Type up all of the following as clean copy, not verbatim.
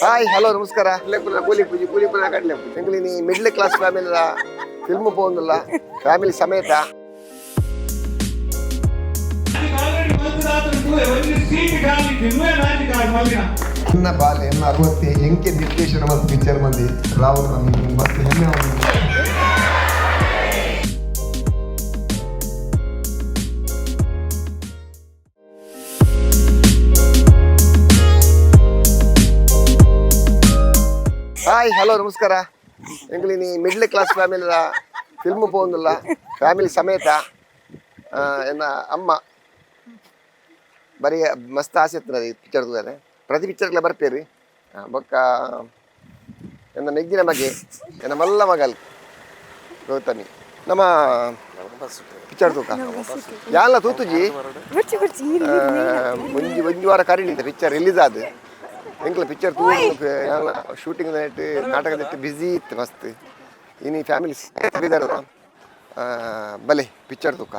Hi hello ನಮಸ್ಕಾರ. ಕೂಲಿ ಪೂಜಿ ಕೂಲಿ ಪುನಃ ಕಡಲೆ ಎಂಕ್ಲಿನಿ ಮಿಡ್ಲ್ ಕ್ಲಾಸ್ ಫ್ಯಾಮಿಲಿ ಫಿಲ್ಮ್ ಪೋಂದಿಲ್ಲ ಫ್ಯಾಮಿಲಿ ಸಮೇತ. ನನ್ನ ಬಾಲೆ ಎನ್ನ 60 ಎಂಕೆ ನಿರ್ದೇಶನ ಮತ್ತು ಪಿಕ್ಚರ್ ಮಂದಿ ರಾಹುಲ್ ನಮಗೆ ಮತ್ತೆ ಹೆಮ್ಮೆ ಒಂದು. ಹಾಯ್ ಹಲೋ ನಮಸ್ಕಾರ. ಎಂಕ್ಲಿನಿ ಮಿಡ್ಲ್ ಕ್ಲಾಸ್ ಫ್ಯಾಮಿಲಿ ಫಿಲ್ಮ್ ಪೋಂದಿಲ್ಲ ಫ್ಯಾಮಿಲಿ ಸಮೇತ. ಎನ್ನ ಅಮ್ಮ ಬರೀ ಮಸ್ತ್ ಆಸೆ ಇರ್ತದೆ ಪಿಕ್ಚರ್ ತೂದರೆ. ಪ್ರತಿ ಪಿಕ್ಚರ್ಗಳ ಬರ್ತೀರಿ. ಬೊಕ್ಕ ಎನ್ನ ನೆಗ್ಗಿನ ಮಗೆ, ಎನ್ನ ಮಲ್ಲ ಮಗಲ್ ಗೌತಮಿ ನಮ್ಮ ಪಿಕ್ಚರ್ ತೂಕ ಯಾಲ ತೂತುಜಿ. ಬುರ್ಚಿ ಬುರ್ಚಿ. ಒಂಜಿ ಒಂಜಿ ವಾರ ಕರೀಲಿಲ್ಲ ಪಿಕ್ಚರ್ ರಿಲೀಸ್ ಆದ. ಎಂಕ್ಲ ಪಿಕ್ಚರ್ ತೂ ಶೂಟಿಂಗ್ ನೈಟ್ ನಾಟಕ ನೆಟ್ ಬ್ಯುಸಿ ಇತ್ತು ಮಸ್ತ್. ಇನಿ ಫ್ಯಾಮಿಲಿ ಬಲೆ ಪಿಕ್ಚರ್ ತೂಕ.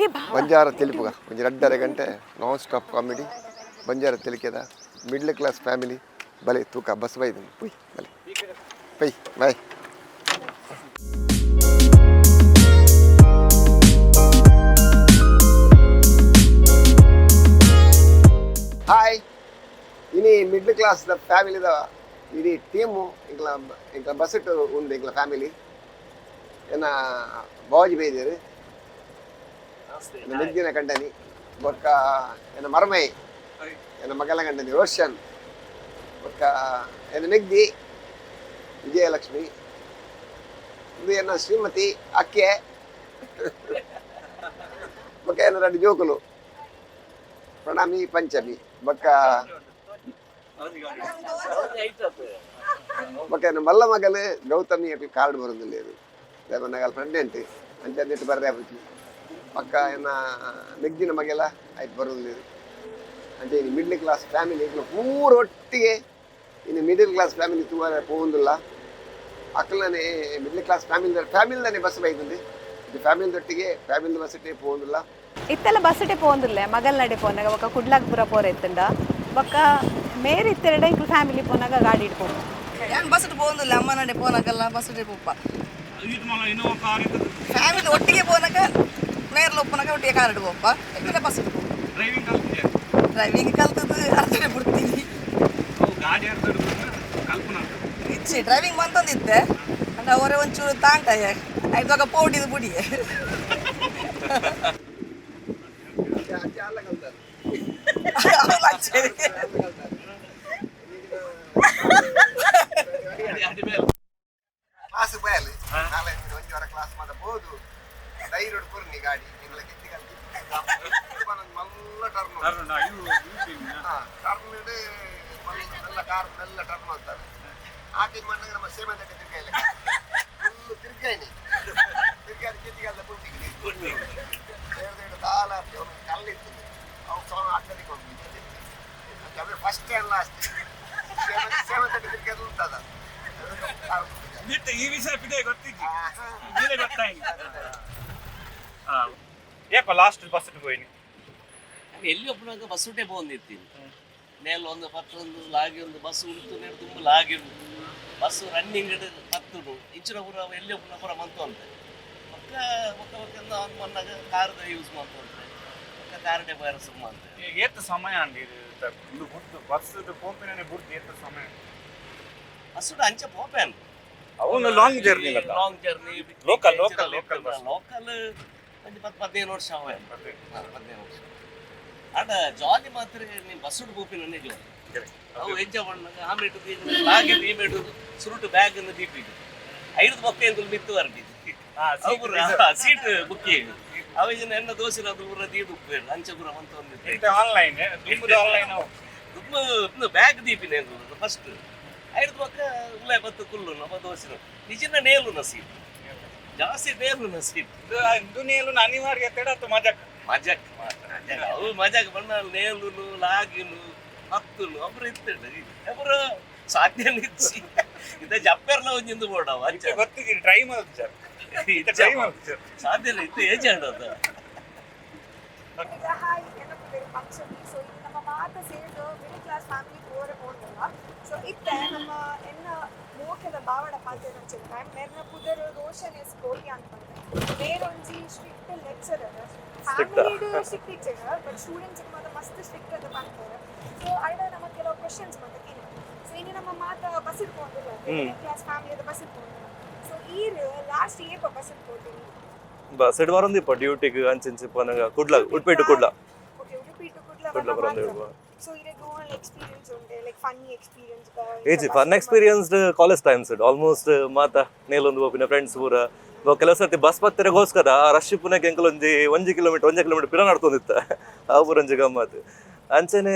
ಏ ಬಾ. ಬಂಜಾರ ತೆಲಿಪುಗ ಒಂಜಿ 2.5 ಗಂಟೆ ನಾನ್ ಸ್ಟಾಪ್ ಕಾಮಿಡಿ. ಬಂಜಾರ ತೆಲಿಕೆದ ಮಿಡ್ಲ್ ಕ್ಲಾಸ್ ಫ್ಯಾಮಿಲಿ. ಬಲೆ ತೂಕ. ಬಸ್ ಬೈದು ಪುಯ್ ಬಲೆ ಪೈ ಬಾಯ್. ಹಾಯ್, ಇನಿ ಮಿಡ್ಲ್ ಕ್ಲಾಸ್ the ಫ್ಯಾಮಿಲಿದ ಇಡೀ ಟೀಮು ಎಂಕ್ಲ ಎಂಕ್ಲ ಬಸ್ಸಿಟ್ಟು ಉಂಡು. ಎಂಕ್ಲ ಫ್ಯಾಮಿಲಿ ಎನ್ನ ಬಾಜಿ ಬೈದೇರು, ಎನ್ನ ಮೆಗ್ದಿನ ಕಂಡನಿ, ಬೊಕ್ಕ ಎನ್ನ ಮರ್ಮೈ, ಎನ್ನ ಮಗಲ ಕಂಡನಿ ರೋಷನ್, ಬೊಕ್ಕ ಎನ್ನ ಮೆಗ್ದಿ ವಿಜಯಲಕ್ಷ್ಮಿ, ಇದು ಎನ್ನ ಶ್ರೀಮತಿ ಅಕ್ಕೆ, ಬೊಕ್ಕ ಎನ್ನ ಎರಡು ಜೋಕುಲು ಪ್ರಣಾಮಿ, ಪಂಚಮಿ. ಬೊಕ್ಕ ಬೊಕ್ಕ ಎನ್ನ ಮಲ್ಲ ಮಗಲು ಗೌತಮಿ ಅಕ್ಲು ಕಾರ್ಡ್ ಬರೋದಿಲ್ಲ. ಇದು ನಗಲ್ ಪ್ರೆಗ್ನೆಂಟ್ ಅಂಚೆ ಬರ್ರೆ ಆಪುಜಿ. ಪಕ್ಕ ಎನ್ನ ಮೆಗ್ದಿನ ಮಗೆಲ್ಲ ಆಯ್ತು ಬರೋದಿಲ್ಲ. ಇದು ಅಂಚೆ ಇನ್ನು ಮಿಡ್ಲ್ ಕ್ಲಾಸ್ ಫ್ಯಾಮಿಲಿ ಇನ್ನು ಪೂರ ಒಟ್ಟಿಗೆ. ಇನ್ನು ಮಿಡಲ್ ಕ್ಲಾಸ್ ಫ್ಯಾಮಿಲಿ ತೂವರೆ ಪೋವೊಂದುಲ್ಲ. ಅಕ್ಲನೆ ಮಿಡ್ಲ್ ಕ್ಲಾಸ್ ಫ್ಯಾಮಿಲಿ ಫ್ಯಾಮಿಲಿದಾನೆ ಬಸ್ ಬೈದುಂಡು. ಇದು ಫ್ಯಾಮಿಲಿ ದೊಟ್ಟಿಗೆ ಫ್ಯಾಮಿಲಿ ಬಸ್ ಇಟ್ಟೆ ಪೋವೊಂದುಲ್ಲ. ಇತ್ತೆಲ್ಲ ಬಸ್ ಇಟ್ಟೆ ಪೋಂದಿಲ್ಲ. ಮಗಲ್ ನಡೆ ಪೋನಾಗ ಬೊಕ್ಕ ಕುಡ್ಲಾಕ್ ಪೂರ ಪೋರ ಇತ್ತುಂಡ. ಬೊಕ್ಕ ಮೇರ್ ಇತ್ತೆರಡ ಇಂಕ್ಲು ಫ್ಯಾಮಿಲಿ ಪೋನಾಗ ಗಾಡಿ ಇಟ್ಕೊಂಡು. ಯಾನ್ ಬಸ್ ಪೋಂದಿಲ್ಲ. ಅಮ್ಮ ನಡೆ ಪೋನಕಲ್ಲ ಬಸ್ ಪೋಪ. ಫ್ಯಾಮಿಲಿ ಒಟ್ಟಿಗೆ ಪೋನಕ ನೇರ್ಲ ಒಪ್ಪನಕ ಒಟ್ಟಿಗೆ ಕಾರ್ ಪೋಪ ಎಕ್ಕಡೆ ಬಸ್. ಡ್ರೈವಿಂಗ್ ಕಲ್ತದ್ದು ಅರ್ಧನೆ ಬಿಡ್ತೀನಿ. ಇಚ್ಛೆ ಡ್ರೈವಿಂಗ್ ಬಂತಂದಿತ್ತೆ ಅಂದ್ರೆ ಅವರೇ ಒಂಚೂರು ತಾಂಟ ಐದಾಗ ಪೋಡಿದು ಬುಡಿ. ಅಂಚೆ ಅಲ್ಲ ಕಲ್ತಾರೆ. ಅವ್ರು ಆಚೆ. ಕ್ಲಾಸ್ ಬಯಲು ನಾಳೆ ಒಂಜಿ ವಾರ ಕ್ಲಾಸ್ ಮಾಡಬಹುದು. ಧೈರ್ಯ ಕೊರ್ನಿ ಗಾಡಿ ನಿಂಗಳ ಕೆತ್ತಿ ಕಲ್ತಿ ಮಲ್ಲ ಟರ್ನ್ ಟರ್ನ್ ಮೆಲ್ಲ ಕಾರ್ ಮೆಲ್ಲ ಟರ್ನ್ ಅಂತಾರೆ. ಆಟಿ ಮಣ್ಣಗೆ ನಮ್ಮ ಸೇಮೆ ತಿರ್ಗಾಯಿಲ್ಲ, ಫುಲ್ಲು ತಿರ್ಗಾಯಿನಿ ತಿರ್ಗಾಡಿ ಕೆತ್ತಿಗಾಲ ಪುಟ್ಟಿಗೆ ದಾಲ ಕಲ್ಲಿತ್ತು. ಅವು ಸೋನ ಅಡ್ಡದಿಕ್ಕೆ ಹೋಗಿ ಫಸ್ಟ್ ಆ್ಯಂಡ್ ಲಾಸ್ಟ್ ಸೇವೆ ತಿರ್ಗಾದು ಉಂಟದ. ಬಿಟ್ಟು ಈ ವಿಷಯ ಪಿದೆ ಗೊತ್ತಿದ್ದಿ ಇದೇ ಗೊತ್ತಾಯಿ ಏಪ ಲಾಸ್ಟ್ ಬಸ್ ಪೋಯಿನಿ? ಎಲ್ಲಿ ಒಬ್ಬನಾಗ ಬಸ್ ಉಂಟೆ ಪೋಂದಿತ್ತೀನಿ. ನೇಲ್ ಒಂದು ಪತ್ತೊಂದು ಲಾಗಿ ಒಂದು ಬಸ್ ಉಂಟು ನೇರು ತುಂಬ ಲಾಗಿ ಉಂಟು. ಬಸ್ ರನ್ನಿಂಗ್ ಪತ್ತುಡು ಇಂಚಿನ ಪೂರ ಎಲ್ಲಿ ಒಬ್ಬನ ಪೂರ ಮಂತು ಅಂತೆ. ಪಕ್ಕ ಪಕ್ಕ ಪಕ್ಕ ಅವ್ನು ಮನ್ನಾಗ ಕಾರ್ದ ಯೂಸ್ ಮಾಡ್ತಂತೆ. ಪಕ್ಕ ಕಾರ್ಡೆ ಬಯರಸ್ ಅಂತೆ. ಏತ್ ಸಮಯ ಅಂಡಿ ಇದು ಬುಡ್ದು ಬಸ್ ಪೋಪಿನ ಬುಡ್ದು ಏತ್ ಸಮಯ? ಬಸ್ ಉಂಟು ಅಂಚೆ ಪೋಪೇನ್. ಅವನು long journey. Long journey. Local, local, local bus. Local ಒಂದು 10 15 ವರ್ಷ ಅವ, 15 ವರ್ಷ. ಆಡ ಜಾಲಿ ಮಾತ್ರ ನೀನು ಬಸ್ ಉಂಟು ಪೋಪಿನ ಜಾಲಿ. ಅವು ಎಂಜಾಯ್ பண்ணாங்க. ಆಮೇಲೆ ಲಾಗಿ ಈ ಸುರುಟು ಬ್ಯಾಗ್ ಅನ್ನು ದೀಪಿಗೆ ಐದು ಬೊಕ್ಕ ಎಂಕುಲು ಮಿತ್ತು ಬರ್ದಿದ್ದು. ಅವು ಪೂರ ಸೀಟ್ ಬುಕ್ ಅವ ಜನ ಎನ್ನ ದೋಸೆ ಅದು ಪೂರ ದೀದು ಉಪ್ಪೇರು ಅಂಚೆ ಪೂರ ಮಂತ ಒಂದು. ಆನ್ಲೈನ್ ದುಂಬುದು ಆನ್ಲೈನ್. ದುಮ್ಮು ಬ್ಯಾಗ್ ದೀಪಿನ ಎಂಕುಲು ಫಸ್ಟ್. ಐದು ಬೊಕ್ಕ ಉಲ್ಲ ಬತ್ತು ಕುಲ್ಲು ನಮ್ಮ ದೋಸೆ ನಿಜನ ನೇಲುನ ಸೀಟ್ ಜಾಸ್ತಿ ನೇಲುನ ಸೀಟ್. ಇದು ನೇಲು ಅನಿವಾರ್ಯ ತೇಡ ಅಥವಾ ಮಜಾಕ್? ಮಜಾಕ್ ಮಾತ್ರ ಅವು. ಮಜಾಕ್ ಬಣ್ಣ ನೇಲುನು ಲಾಗಿನು ಹತ್ತುನು ಅಬ್ರು ಇತ್ತೇಳು ಅಬ್ರು ಸಾಧ್ಯ ಇಚ್ಚಿ ಇದ ಜಪ್ಪೆರ್ಲ ಒಂಜಿಂದು ಬೋಡವ ಅಂಚ. ಗೊತ್ತಿದ್ದೀನಿ ಟ್ರೈ ಮಾಡುದು ಸರ್, ಟ್ರೈ ಮಾಡುದು ಸರ್. ಸಾಧ್ಯ ಇಲ್ಲ ಇತ್ತು ಏಜ್ ಅದು. ಈಗ ಹಾಯ್, ಎನ್ನ ಪುದರ್ ಪಂಚಮಿ. ಸೊ ಇದು ನಮ್ಮ ಮಾತ ಸೇರ್ದು ಮಿಡಲ್ ಕ್ಲಾಸ್ ಫ್ಯಾಮಿಲಿ ಪೋರೆ ಪೋಂದಲ್ಲ. ಸೊ ಇತ್ತೆ ನಮ್ಮ ಎನ್ನ ಮೋಕೆದ ಬಾವಡ ಪಾತೆರಂಚಿನ ಮೇರ್ನ ಪುದರ್ ರೋಷನ್ ಎಸ್ ಕೋಟಿ ಅಂತ. ಮೇರೊಂಜಿ strict lecturer. Family strict teacher, but students ಮಾತ ಮಸ್ತ್ ಸ್ಟ್ರಿಕ್ಟ್ ಅಂತ ಪನ್ಪೆರ್. ಸೊ ಐಡ ನಮ್ಮ ಕೆಲವು ಕ್ವಶನ್ಸ್ ಮಾತ ಕೇಳಿ. ಸೊ ಇನಿ ನಮ್ಮ ಮಾತ ಬಸ್ ಇಟ್ಕೊಂಡಿಲ್ಲ, ಕ್ಲಾಸ್ ಫ್ಯಾಮಿಲಿ ಬಸ್ ಇಟ್ಕೊಂಡಿಲ್ಲ. ಸೊ ಈರ್ ಲಾಸ್ಟ್ ಏಪ ಬಸ್ ಇಟ್ಕೊತೀನಿ? ಬಸ್ ಇಡ್ ಬರಂದಿಪ್ಪ ಡ್ಯೂಟಿಗೆ ಅಂಚಿಂಚಿ ಪೋನಗ ಕುಡ್ಲ, ಉಡುಪಿ ಟು ಕುಡ್ಲ. ಓಕೆ, ಉಡುಪಿ ಟು ಕುಡ್ಲ. ಕುಡ್ಲ ಬರಂದಿಪ್ಪ. ಸೊ ಇರೆಗ್ ಓನ್ ಎಕ್ಸ್ಪೀರಿಯನ್ಸ್ ಉಂಟೆ, ಲೈಕ್ ಫನ್ನಿ ಎಕ್ಸ್ಪೀರಿಯನ್ಸ್? ಏಜಿ fun experienced college times almost ಮಾತ ನೇಲೊಂದು ಪೋಪಿನ ಫ್ರೆಂಡ್ಸ್ ಪೂರ. ಕೆಲವು ಸರ್ತಿ ಬಸ್ ಪತ್ತೆರೆಗೋಸ್ಕರ ಆ ರಶ್ ಪುನಕ್ಕೆ ಎಂಕಲ್ ಒಂಜಿ ಒಂಜಿ ಕಿಲೋಮೀಟರ್ ಒಂಜಿ ಕಿಲೋಮೀಟರ್ ಪಿರ ನಡ್ತೊಂದಿತ್ತ. ಆ ಪೂರ ಒಂಜಿ ಗಮ್ಮತ್. ಅಂಚನೆ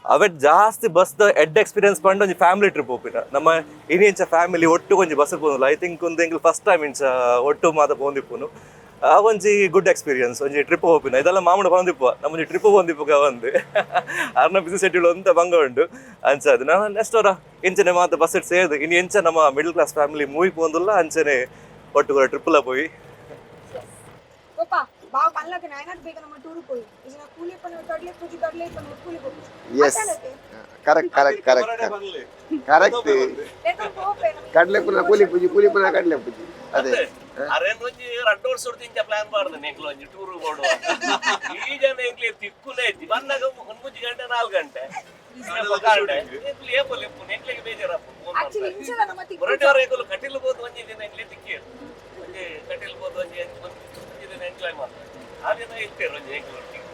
ಅವೆಟ್ ಜಾಸ್ತಿ ಬಸ್ ದ ಎಡ್ ಎಕ್ಸ್ಪೀರಿಯನ್ಸ್ ಪಂಡ ಒಂಜಿ ಫ್ಯಾಮಿಲಿ ಟ್ರಿಪ್ ಪೋಪಿನ. ನಮ್ಮ ಇನಿ ಇಂಚ ಫ್ಯಾಮಿಲಿ ಒಟ್ಟು ಒಂಜಿ ಬಸ್ ಪೋನುಲ್ಲ. I think ಒಂದು ಎಂಕಲ್ ಫಸ್ಟ್ ಟೈಮ್ ಇಂಚ ಒಟ್ಟು ಮಾತ ಪೋಂದಿಪ್ಪುನು. ಆ ಒಂಜಿ ಗುಡ್ ಎಕ್ಸ್ಪೀರಿಯನ್ಸ್. ಒಂಜಿ ಟ್ರಿಪ್ ಹೋಪಿನ ಇದೆಲ್ಲ ಮಾಮೂಲು ಬಂದಿಪ್ಪ ನಮ್ಮ ಒಂಜಿ ಟ್ರಿಪ್ ಬಂದಿಪ್ಪು ಬಂದು ಅರ್ನ ಬಿಸಿ ಶೆಡ್ಯೂಲ್ ಅಂತ ಬಂಗ ಉಂಟು. ಅಂಚ ಅದು ನಾನು ನೆಕ್ಸ್ಟ್ ಅವರ ಇಂಚನೆ ಮಾತ ಬಸ್ it ಸೇರ್ದು ಇನ್ನು ಎಂಚ ನಮ್ಮ ಮಿಡಲ್ ಕ್ಲಾಸ್ ಫ್ಯಾಮಿಲಿ ಮೂವಿ ಪೋಂದುಲ್ಲ. ಅಂಚನೆ ಒಟ್ಟು ಟ್ರಿಪ್ಪುಲ ಪೋಯಿ. ಪಪ್ಪ ಬಾವ ಪನ್ಲಕ ನಾಯನಾತ್ ಬೇಗ ನಮ್ಮ ಟೂರ್ ಪೋಯಿ ಇಜನ ಕೂಲಿ ಪನ ಕಡ್ಲೆ ಪೂಜಿ ಕಡ್ಲೆ ಪನ ಕೂಲಿ pope. Yes, correct correct correct correct. ಕಡಲೆ ಪುನಃ ಕೂಲಿ ಪೂಜಿ, ಕೂಲಿ ಪುನಃ ಕಡಲೆ ಪೂಜಿ, ಅದೇ. ಅರೇನ್ ಒಂಜಿ ರಡ್ಡು ವರ್ಷ ಇಂಚ ಪ್ಲಾನ್ ಮಾಡ್ದೆ ಎಂಕ್ಲು ಒಂಜಿ ಟೂರ್ ಕೊಡುವ. ಈ ಜನ ಎಂಕ್ಲೆ ತಿಕ್ಕುಲೇ ಇಜ್ಜಿ. ಬನ್ನಗ 3 ಗಂಟೆ 4 ಗಂಟೆ ಎಂಕ್ಲು ಏಪಲ್ ಎಪ್ಪು ಎಂಕ್ಲೆಗೆ ಬೇಜಾರಪ್ಪ. ಆಕ್ಚುಲಿ ಇಂಚಲ ನಮ್ಮ ತಿಕ್ಕು. ಹೊರಟವರ ಎಂಕುಲು ಕಟೀಲ್ ಹೋದ್ ಒಂಜಿ ದಿನ ಎಂಕ್ಲೆ ತಿಕ್ಕಿ ಒಂಜಿ ಕಟೀಲ್ ಹೋದ್ ಒಂಜಿ ಒಂಜಿ ದಿನ ಎಂಜಾಯ್ ಮಾಡ್ತಾರೆ. ಆ ದಿನ ಇರ್ತೇವೆ ಒಂಜಿ ಎಂಕ್ಲು ಒಟ್ಟಿಗೆ.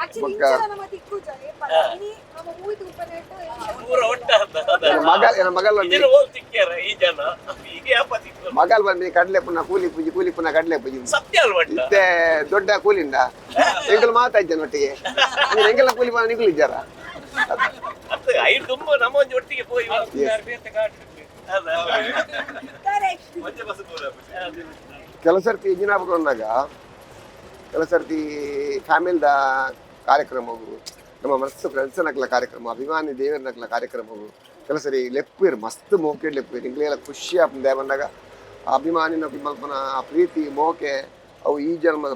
ಆಕ್ಚುಲಿ ಇಂಚಲ ನಮ್ಮ ತಿಕ್ಕು ಜನ ಏಪಲ ಇನಿ ನಮ್ಮ ಮೂವಿ ತೂಪನೆಟ್ಟು. ಪೂರ ಒಟ್ಟ ನನ್ನ ಮಗ ನನ್ನ ಮಗಲ್ ಬಂದು ಇದನ್ನ ಹೋಲ್ ತಿಕ್ಕ್ಯಾರ ಈ ಜನ ಈಗ ಯಾಪ ತಿಕ್ಕು. ಮಗಲ್ ಬಂದು ಕಡಲೆ ಪುನಃ ಕೂಲಿ ಪೂಜಿ, ಕೂಲಿ ಪುನಃ ಕಡಲೆ ಪೂಜಿ. ಸತ್ಯ ಅಲ್ವಟ್ಟ. ಇತ್ತೆ ದೊಡ್ಡ ಕೂಲಿಂದ ಎಂಕಲ್ ಮಾತಾಯ್ತಾನೆ ಒಟ್ಟಿಗೆ. ನೀನು ಎಂಕೆಲ್ಲ ಕೂಲಿ ಪುನಃ ನಿಂಕುಲು ಇದ್ದಾರ? ಅತ್ತೆ ಐದು ತುಂಬ ನಮ್ಮ ಒಂಜಿ ಒಟ್ಟಿಗೆ ಪೋಯಿ. ಅದ. ಕರೆಕ್ಟ್. ಕೆಲವು ಸರ್ತಿ ಇಂಜಿನಾಪುರ ಕೆಲವು ಸರ್ತಿ ಫ್ಯಾಮಿಲಿದ ಕಾರ್ಯಕ್ರಮವು, ನಮ್ಮ ಮಸ್ತ್ ಫ್ರೆಂಡ್ಸ್ ನಕಲ ಕಾರ್ಯಕ್ರಮ, ಅಭಿಮಾನಿ ದೇವರ ನಕಲ ಕಾರ್ಯಕ್ರಮವು ಕೆಲವು ಸರಿ ಲೆಪ್ಪುವೆರ್. ಮಸ್ತ್ ಮೋಕೆ ಲೆಪ್ಪುವೆರ್. ಎಂಕ್ಲೆಲ್ಲ ಖುಷಿ ಆಪುಂಡು. ಬಂದಾಗ ಅಭಿಮಾನಿ ನಕಲು ಮಲ್ಪನ ಆ ಪ್ರೀತಿ ಮೋಕೆ ಅವು ಈ ಜನ್ಮ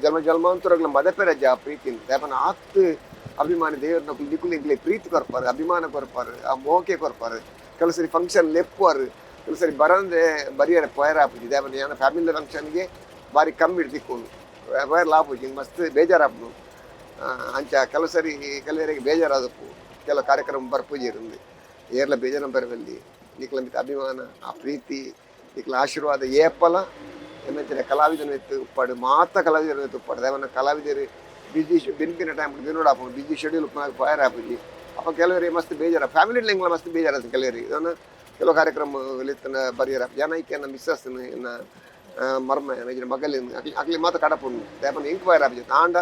ಜನ್ಮ ಜನ್ಮಾಂತರಗಳ ಮದಪೆರಜ್ಜ ಆ ಪ್ರೀತಿ. ದೇವನ ಆತ್ ಅಭಿಮಾನಿ ದೇವರ ನಕಲು ನಿಕುಲು ಎಂಕ್ಲೆ ಪ್ರೀತಿ ಕೊರ್ಪಾರು, ಅಭಿಮಾನ ಕೊರ್ಪಾರು, ಆ ಮೋಕೆ ಕೊರ್ಪಾರು. ಕೆಲವು ಸರಿ ಫಂಕ್ಷನ್ ಲೆಪ್ಪುವಾರು, ಕೆಲವು ಸರಿ ಬರಂದೆ ಬರಿಯರೆ ಪೋಯರ ಆಪುಜಿ. ದೇವನ ಯಾನ ಫ್ಯಾಮಿಲಿ ಫಂಕ್ಷನ್ಗೆ ಬಾರಿ ಕಮ್ಮಿ ತಿಕ್ಕೊಂಡು ಪೋಯರ್ ಆಪುಜಿ, ಮಸ್ತ್ ಬೇಜಾರಾಪುನು. ಅಂಚ ಕೆಲವು ಸರಿ ಕೆಲವರಿಗೆ ಬೇಜಾರಾದಪ್ಪು ಕೆಲವು ಕಾರ್ಯಕ್ರಮ ಬರ್ಪೂಜಿ ಇರಂದು. ಏರ್ಲ ಬೇಜಾರ ಬರವಲ್ಲಿ. ನಿಕ್ಲ ಮಿತ್ತ ಅಭಿಮಾನ, ಆ ಪ್ರೀತಿ, ನಿಕ್ಲ ಆಶೀರ್ವಾದ ಏಪಲ ಎನ್ನಂಚಿನ ಕಲಾವಿದನ ಎತ್ತು ಉಪ್ಪಾಡು, ಮಾತ ಕಲಾವಿದನ ಎತ್ತು ಉಪ್ಪಾಡು. ದೇವನ ಕಲಾವಿದರು ಬಿಜಿ ಬಿನ್ಪಿನ ಟೈಮ್ ಬಿನ್ನೋಡು ಆಪುಂಡು, ಬಿಜಿ ಶೆಡ್ಯೂಲ್ ಪೋಯರ್ ಆಪುಜಿ. ಅಪ್ಪ ಕೆಲವರಿಗೆ ಮಸ್ತ್ ಬೇಜಾರ, ಫ್ಯಾಮಿಲಿ ಎಂಗ್ಲ ಮಸ್ತ್ ಬೇಜಾರ ಕೆಲವರಿಗೆ. ಇದನ್ನು ಕೆಲವು ಕಾರ್ಯಕ್ರಮ ಲಿತ್ತನ ಬರಿಯರ ಜನ ಐಕೆ ಮಿಸ್ಸಸ್ ಎನ್ನ ಮರ್ಮ ಎನ್ನ ಮಗಲಿನ ಅಕ್ಲಿ ಅಕ್ಲಿ ಮಾತ ಕಡಪುಂಡು. ದೇಪನ ಎಂಕ್ ಪೋಯರ್ ಆಪುಜಿ. ಆಂಡ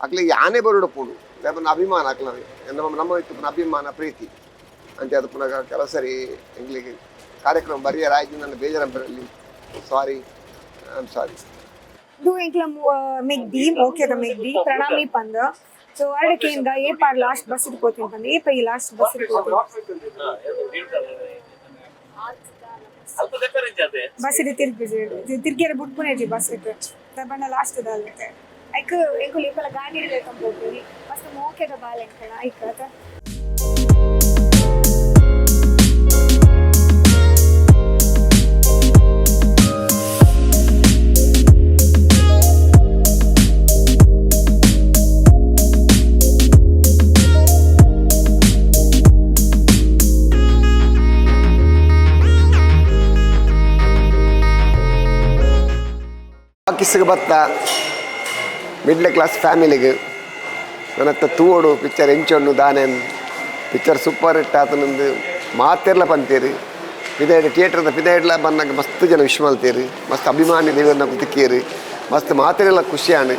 ಅಕ್ಲಿ ಯಾನೇ ಬರುಡ ಪುಂಡು. ದೇಪನ ಅಭಿಮಾನ ಅಕ್ಲ ನಮ್ಮ ನಮ್ಮ ಇತ್ತು ಅಭಿಮಾನ ಪ್ರೀತಿ ಅಂತ. ಅದು ಪುನಃ ಕೆಲವು ಸರಿ ಎಂಗ್ಲಿಗೆ ಕಾರ್ಯಕ್ರಮ ಬರಿಯರ ಆಯ್ತು ನನ್ನ ಬೇಜಾರ ಬರಲಿ. ಸಾರಿ, I am sorry. ದು ಎಂಕ್ಲ ಮೆಗ್ದಿ, ಮೋಕೆದ ಮೆಗ್ದಿ ಪ್ರಣಾಮಿ ಪಂದ. ಸೊ ಅರಡಕ್ಕೆ ಇಂದ ಏಪ ಲಾಸ್ಟ್ ಬಸ್ ಪೋತೀನಿ ಪಂದ. ಏಪ ಈ ಲಾಸ್ಟ್ ಬಸ್ ಪೋತೀನಿ? ಅಲ್ಪ ದಕ್ಕರಿಂಚ ಅದೇ. ಬಸ್ ಇಟ್ಟು ತಿರ್ಗಿಜಿ ತಿರ್ಗಿಯರ ಬುಟ್ಪುನೇಜಿ ಬಸ್ ಇಟ್ಟು ಬಣ್ಣ ಲಾಸ್ಟ್ ದಾಲತ್ತೆ. ಐಕ್ ಎಂಕುಲು ಏಪಲ ಗಾಡಿ ಲೇಕೊಂಡ್ ಪೋಪುನಿ. ಮಸ್ತ್ ಮೋಕೆದ ಬಾಲ್ ಎಂಕಣ ಐಕ್ ಅತ. ಟಾಕೀಸ್ಗೆ ಬತ್ತ ಮಿಡ್ಲ್ ಕ್ಲಾಸ್ ಫ್ಯಾಮಿಲಿಗೆ ನನ್ನ ತೂವೋಡು ಪಿಕ್ಚರ್ ಎಂಚೊಂಡು ದಾನೆ ಪಿಕ್ಚರ್ ಸೂಪರ್ ಹಿಟ್ ಆತನಂದು ಮಾತೆರ್ಲ ಪಂತೀರಿ. ಪಿದಾಯ್ಡ್ ಥಿಯೇಟರ್ದ ಪಿದಾಯ್ಡ್ಲ ಬಂದಾಗ ಮಸ್ತ್ ಜನ ವಿಶ್ ಮಲ್ತೀರಿ, ಮಸ್ತ್ ಅಭಿಮಾನಿ ದೇವರನ್ನ ತಿಕ್ಕೀರಿ, ಮಸ್ತ್ ಮಾತೆರೆಲ್ಲ ಖುಷಿ ಆಂಡ್.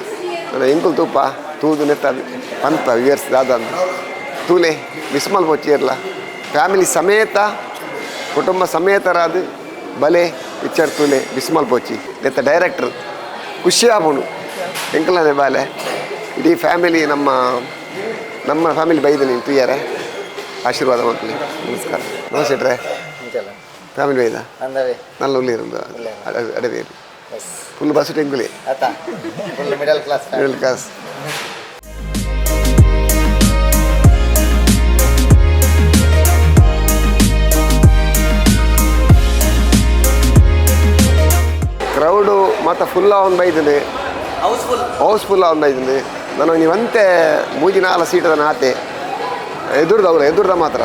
ನನ್ನ ಎಂಕುಲು ತೂಪ ತೂದು ನೆತ್ತ ಪಂತ ವಿಯರ್ಸ್ ದಾದ ತೂಲೆ, ಮಿಸ್ ಮಲ್ಪೊಚ್ಚಿರ್ಲ. ಫ್ಯಾಮಿಲಿ ಸಮೇತ, ಕುಟುಂಬ ಸಮೇತರಾದ ಬಲೆ ಪಿಕ್ಚರ್ ತೂಲೆ, ಮಿಸ್ ಮಲ್ಪೊಚ್ಚಿ. ನೆತ್ತ ಡೈರೆಕ್ಟರ್ ಖುಷಿ ಆಪುಂಡು. ಎಂಕಲನೆ ಬಾಲೆ ಇಡೀ ಫ್ಯಾಮಿಲಿ, ನಮ್ಮ ನಮ್ಮ ಫ್ಯಾಮಿಲಿ ಬೈದು ನೀನು ತುಯ್ಯಾರೆ ಆಶೀರ್ವಾದ ಮಕ್ಕಳು. ನಮಸ್ಕಾರ. ನಮಸ್ತೆ ಶೆಟ್ರೆ. ಫ್ಯಾಮಿಲಿ ಬೈದ ನಲ್ಲ ಉಳ್ಳಿರಂದು ಅಡವೇರು ಫುಲ್ ಬಸ್ ಟೆಂಕುಲಿ. Middle class. Middle class. ಮಾತ ಫುಲ್ ಅವನ್ ಬೈದಂಡು. House full. House full ಅವನ್ ಬೈದಂಡು. ನಾನು ನೀವಂತೆ ಮೂಜಿ ನಾಲ್ ಸೀಟದ ನಾತೆ ಎದುರ್ದ ಅವಳು ಎದುರ್ದ ಮಾತ್ರ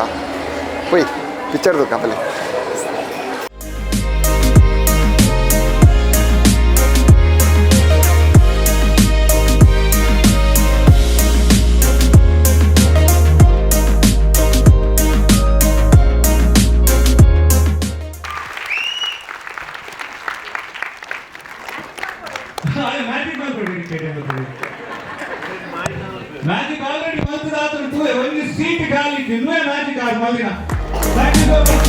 ಪೊಯ್ ಪಿಕ್ಚರ್ದು ಕಪಲೆ. ಮ್ಯಾಜಿಕ್ ಆಲ್ರೆಡಿ ಮಲ್ತದಾತ್ರ ತೂವೆ ಒಂಜಿ ಸೀಟ್ ಖಾಲಿ ಇತ್ತು ಮ್ಯಾಜಿಕ್ ಆರ್ ಮಲ್ದಿನ. Thank you so much.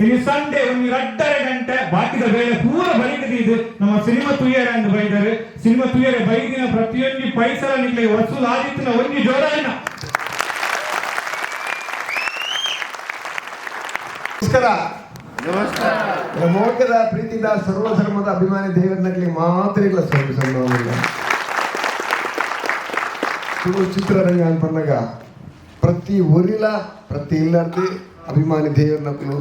ಇಲ್ಲಿ ಸಂಡೇ ಒಂದು 2.5 ಗಂಟೆ ಬಾಕಿದ ಬೇಳೆ ಪೂರ ಬರೀತದೆ. ಇದು ನಮ್ಮ ಸಿನಿಮಾ ತುಯ್ಯರ ಎಂದು ಬೈದರು. ಸಿನಿಮಾ ತುಯ್ಯರೆ ಬೈದಿನ ಪ್ರತಿಯೊಂದು ಪೈಸಲ ನಿಕ್ಲೆ ವಸೂಲ್ ಆದಿತ್ತಿನ ಒಂಜಿ ಜೋರಾಯಿನ. ನಮಸ್ಕಾರ. ಮೋಕದ ಪ್ರೀತಿದ ಸರ್ವಧರ್ಮದ ಅಭಿಮಾನಿ ದೇವರನಗಲಿ ಮಾತ್ರ ಇಲ್ಲ ಸ್ವಾಮಿ ಸಂಭವವಿಲ್ಲ. ತುಳು ಚಿತ್ರರಂಗ ಅಂತಂದಾಗ ಪ್ರತಿ ಊರಿಲ ಪ್ರತಿ ಇಲ್ಲಾರ್ದೆ ಅಭಿಮಾನಿ ದೇವರನಕ್ಕಲು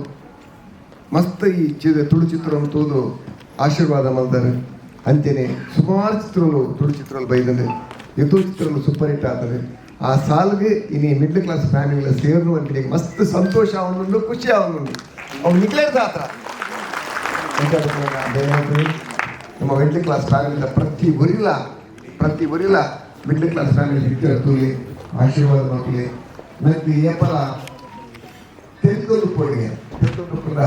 ಮಸ್ತ್ ಈ ತುಳು ಚಿತ್ರವನ್ನು ತೂದು ಆಶೀರ್ವಾದ ಮಾಡ್ತಾರೆ. ಅಂಚೆನೆ ಸುಮಾರು ಚಿತ್ರಗಳು ತುಳು ಚಿತ್ರಗಳು ಬೈದಂದೆ ಇದು ಚಿತ್ರಗಳು ಸೂಪರ್ ಹಿಟ್ ಆಗ್ತದೆ. ಆ ಸಾಲಿಗೆ ಇನಿ ಮಿಡ್ಲ್ ಕ್ಲಾಸ್ ಫ್ಯಾಮಿಲಿಗಳ ಸೇರ್ನು ಅಂತ ಮಸ್ತ್ ಸಂತೋಷ ಅವನುಂಡು, ಖುಷಿ ಅವನುಂಡು. ಅವ್ನು ನಿಕ್ಲೇರ್ದ ಆತ್ರ ನಮ್ಮ ಮಿಡ್ಲ್ ಕ್ಲಾಸ್ ಫ್ಯಾಮಿಲಿಯ ಪ್ರತಿ ಊರಿಲ ಪ್ರತಿ ಊರಿಲ middle class family picture ತೂಲಿ ಆಶೀರ್ವಾದ ಮಾಡ್ಲಿ. ಮತ್ತು ಏಪಲ ತೆಗೆದುಕೊಂಡು ಪೋಡಿಗೆ ತೆಗೆದುಕೊಂಡು ಕೂಡ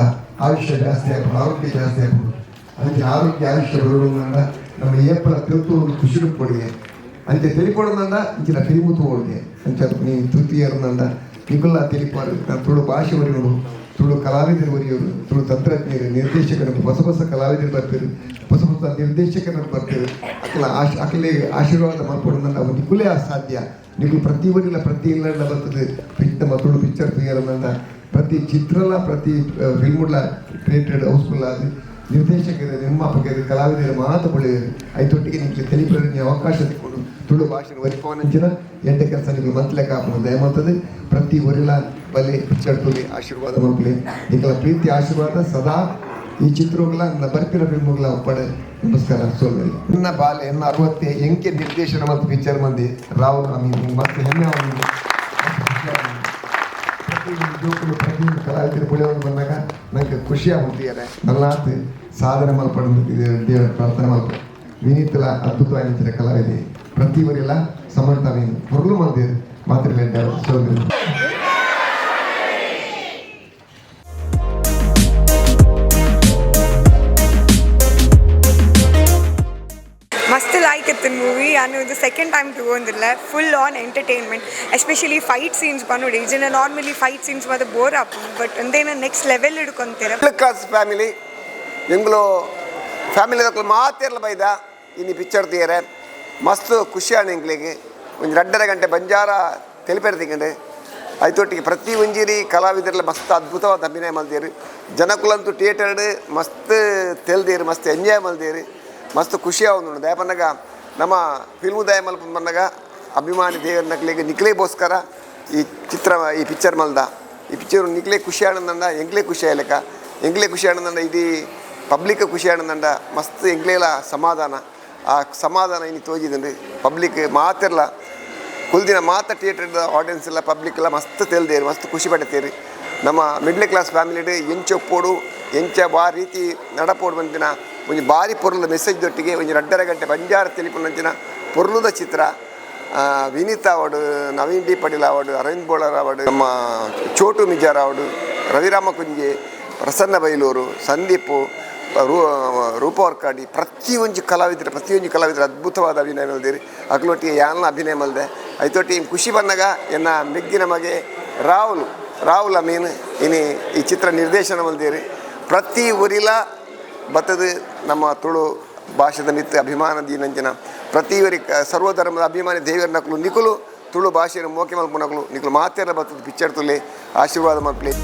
ಆಯುಷ್ಯ ಜಾಸ್ತಿ ಆಗ್ಬೋದು, ಆರೋಗ್ಯ ಜಾಸ್ತಿ ಆಗ್ಬೋದು. ಅದಕ್ಕೆ ಆರೋಗ್ಯ ಆಯುಷ್ಯ ಬರೋಣ ನಮ್ಮ ಏಪಲ ತಿಳ್ತು ಖುಷಿ ಪೋಡಿಗೆ ಅಂಚೆ ತೆಲಿಪೊಡಂದ ಇಂಚಿನ ಫಿಲ್ಮು ತೋಡಿಗೆ ಅಂಚೆ ನೀ ತೃತೀಯರನಂದ ನಿಗುಲ್ಲ ತೆಲಿಪಾರು. ತುಳು ಭಾಷೆ ಒರಿಯೋಡು, ತುಳು ಕಲಾವಿದರು ಒರಿಯೋರು, ತುಳು ತಂತ್ರಜ್ಞರು, ನಿರ್ದೇಶಕರು, ಹೊಸ ಹೊಸ ಕಲಾವಿದರು ಬರ್ತೀರಿ, ಹೊಸ ಹೊಸ ನಿರ್ದೇಶಕರು ಬರ್ತೀರಿ. ಅಕಲ ಆಶ್ ಅಕಲೆ ಆಶೀರ್ವಾದ ಮಾಡ್ಕೊಡೋದನ್ನ ಅವು ನಿಗುಲೇ ಅಸಾಧ್ಯ. ನಿಗುಲು ಪ್ರತಿ ಊರಿಲ್ಲ ಪ್ರತಿ ಇಲ್ಲಂಡ ಬರ್ತದೆ ನಮ್ಮ ತುಳು ಪಿಕ್ಚರ್ ತುಯ್ಯರನಂದ ಪ್ರತಿ ಚಿತ್ರಲ ಪ್ರತಿ ಫಿಲ್ಮುಡ್ಲ created house full ಆಗಿ ನಿರ್ದೇಶಕರು, ನಿರ್ಮಾಪಕರು, ಕಲಾವಿದರು ಮಾತು ಬಳಿಯರು. ಐತೊಟ್ಟಿಗೆ ನಿಮಗೆ ತಿಳಿಪರೆ ನೀವು ಅವಕಾಶ ತಿಕ್ಕೊಂಡು ತುಳು ಭಾಷೆ ಒರಿಪವನಂಚಿನ ಎಂಟೆ ಕೆಲಸ ನಿಮಗೆ ಮಂತ್ಲೆ ಕಾಪುನ ದಯಮಾತದೆ. ಪ್ರತಿ ಊರಿಲ ಬಲಿ ಪಿಕ್ಚರ್ ತುಲಿ ಆಶೀರ್ವಾದ ಮಕ್ಕಳಿ. ನಿಗಳ ಪ್ರೀತಿ ಆಶೀರ್ವಾದ ಸದಾ ಈ ಚಿತ್ರಗಳ ನನ್ನ ಬರ್ಪಿನ ಫಿಲ್ಮ್ಗಳ ಒಪ್ಪಡೆ. ನಮಸ್ಕಾರ. ಸೋಲ್ಮೇಲೆ ನನ್ನ ಬಾಲೆ ಎನ್ನ 60 ಎಂಕೆ ನಿರ್ದೇಶನ ಮತ್ತು ಪಿಕ್ಚರ್ ಮಂದಿ ರಾಹುಲ್ ಅಮೀನ್ ಮತ್ತು ಹೆಮ್ಮೆ ಅವನಿಗೆ ಪ್ರತಿಯೊಂದು ಜೋಕುಲು ಪ್ರತಿಯೊಂದು ಕಲಾವಿದರು ಬೆಳೆಯೋದು ಬಂದಾಗ ನನಗೆ ಖುಷಿ ಆಗುತ್ತೀಯಾರೆ. ನಲ್ಲಾತ್ ಸಾಧನೆ ಮಲ್ಪಡು ದೇವರ ಪ್ರಾರ್ಥನೆ ಮಲ್ಪ. ವಿನೀತಲ ಅದ್ಭುತವಾಗಿದ್ದ ಕಲಾವಿದೆ ಪ್ರತಿ ಊರೆಲ್ಲ ಸಮರ್ಥ ಮೀನು ಹೊರಲು ಮಂದಿ ಮಾತ್ರ ಸೋಲ್ಮೇಲೆ. ಮಸ್ತ್ ಲೈಕ್ ಇತ್ತು ಮೂವಿ. ನಾನು ಇದು ಸೆಕೆಂಡ್ ಟೈಮ್ ತಗೊಂಡಿಲ್ಲ. Full on entertainment, especially fight scenes ಪನ್ನೋಡಿ. ಜನ normally fight scenes ಮಾತ್ರ ಬೋರ್ ಆಪು, ಬಟ್ ಅಂದೇನ ನೆಕ್ಸ್ಟ್ ಲೆವೆಲ್ ಹಿಡ್ಕೊಂತೀರ. Middle class family ಎಂಗ್ಲು family ಮಾತಿರಲ ಬೈದ ಇನ್ನು ಪಿಕ್ಚರ್ ತೀರೆ ಮಸ್ತ್ ಖುಷಿ ಆಣ ಎಂಕ್ಲೆಗ್. ಒಂಜಿ 2.5 ಗಂಟೆ ಬಂಜಾರ ತೆಲಿಪೆರ್ತಿಕಂಡು ಐತೊಟ್ಟಿಗೆ ಪ್ರತಿ ಒಂಜಿರಿ ಕಲಾವಿದರೆಲ್ಲ ಮಸ್ತ್ ಅದ್ಭುತವಾದ ಅಭಿನಯ ಮಲ್ದೇರು. ಜನಕುಲಂತೂ ಥಿಯೇಟರ್ಡ್ ಮಸ್ತ್ ತೆಲ್ದೇರು, ಮಸ್ತ್ ಎಂಜಾಯ್ ಮಲ್ದೇರು, ಮಸ್ತ್ ಖುಷಿ ಆವೊಂದುಂಡು. ದಯಪನ್ನಗ ನಮ್ಮ ಫಿಲ್ಮು ದಯ ಮಲ್ಪ ಬಂದಾಗ ಅಭಿಮಾನಿ ದೇವರ ನಕ್ಲೆಗ್ ನಿಕ್ಲೇಗೋಸ್ಕರ ಈ ಚಿತ್ರ ಈ ಪಿಕ್ಚರ್ ಮಲ್ದ. ಈ ಪಿಕ್ಚರ್ ನಿಕ್ಲೆ ಖುಷಿ ಆನಂದಂಡ ಎಂಕ್ಲೆ ಖುಷಿ ಆಯ್ಲೆಕ್ಕ ಎಂಕ್ಲೆ ಖುಷಿ ಆನಂದಂಡ ಇಡೀ ಪಬ್ಲಿಕ್ ಖುಷಿ ಆನಂದಂಡ ಮಸ್ತ್ ಎಂಕ್ಲೇಲ ಸಮಾಧಾನ. ಆ ಸಮಾಧಾನ ಇನ್ನು ತೋಜಿದಂಡು ಪಬ್ಲಿಕ್ ಮಾತಿರ್ಲ ಕುಲ್ದಿನ ಮಾತ ಥಿಯೇಟರ್ದ ಆಡಿಯನ್ಸ್ ಎಲ್ಲ ಪಬ್ಲಿಕ್ ಎಲ್ಲ ಮಸ್ತ್ ತೆಲ್ದೇರು, ಮಸ್ತ್ ಖುಷಿ ಪಡ್ತೇರು. ನಮ್ಮ ಮಿಡ್ಲ್ ಕ್ಲಾಸ್ ಫ್ಯಾಮಿಲಿಡ್ ಎಂಚ ಒಪ್ಪೋಡು ಎಂಚ ಬಾ ರೀತಿ ನಡಪೋಡು ಬಂದಿನ ಒಂಜಿ ಬಾರಿ ಪೊರ್ಲುದ ಮೆಸೇಜ್ ದೊಟ್ಟಿಗೆ ಒಂಜಿ 2.5 ಗಂಟೆ ಬಂಜಾರ ತೆಲಿಪುನಂಚಿನ ಪೊರ್ಲುದ ಚಿತ್ರ. ವಿನೀತ್ ಆವಡು, ನವೀನ್ ಡಿ ಪಡೀಲ್ ಆವಡು, ಅರವಿಂದ್ ಬೋಳರ್ ಆವಡು, ನಮ್ಮ ಚೋಟು ಮಿಜಾರ್ ಆವಡು, ರವಿರಾಮ ಕುಂಜೆ, ಪ್ರಸನ್ನ ಬೈಲೂರು, ಸಂದೀಪ್, ರೂಪ ವರ್ಕಾಡಿ ಪ್ರತಿಯೊಂಜಿ ಕಲಾವಿದರು ಪ್ರತಿಯೊಂಜಿ ಕಲಾವಿದರು ಅದ್ಭುತವಾದ ಅಭಿನಯ ಮಲ್ದೇರಿ. ಅಕ್ಲೊಟ್ಟಿಗೆ ಯಾನ ಅಭಿನಯ ಮಲ್ದೆ ಐತೊಟ್ಟಿಗೆ ಖುಷಿ ಬಂದಾಗ ಎನ್ನ ಮೆಗ್ಗಿನ ಮಗೆ ರಾಹುಲ್ ರಾಹುಲ್ ಅಮೀನ್ ಇನಿ ಈ ಚಿತ್ರ ನಿರ್ದೇಶನ ಮಲ್ದೇರಿ. ಪ್ರತಿ ಊರಿಲ ಬತ್ತದ ನಮ್ಮ ತುಳು ಭಾಷೆದ ಮಿತ್ತ ಅಭಿಮಾನ ದೀನಂಚಿನ ಪ್ರತಿ ಊರಿ ಸರ್ವಧರ್ಮದ ಅಭಿಮಾನಿ ದೇವರ ನಕಲು ನಿಕುಲು ತುಳು ಭಾಷೆಯನ್ನು ಮೋಕೆ ಮಲ್ಪು ನಕಲು ನಿಕುಲು ಮಾತೆಲ್ಲ ಬತ್ತದ ಪಿಕ್ಚರ್ ತುಲೆ ಆಶೀರ್ವಾದ ಮಲ್ಪಲೆ.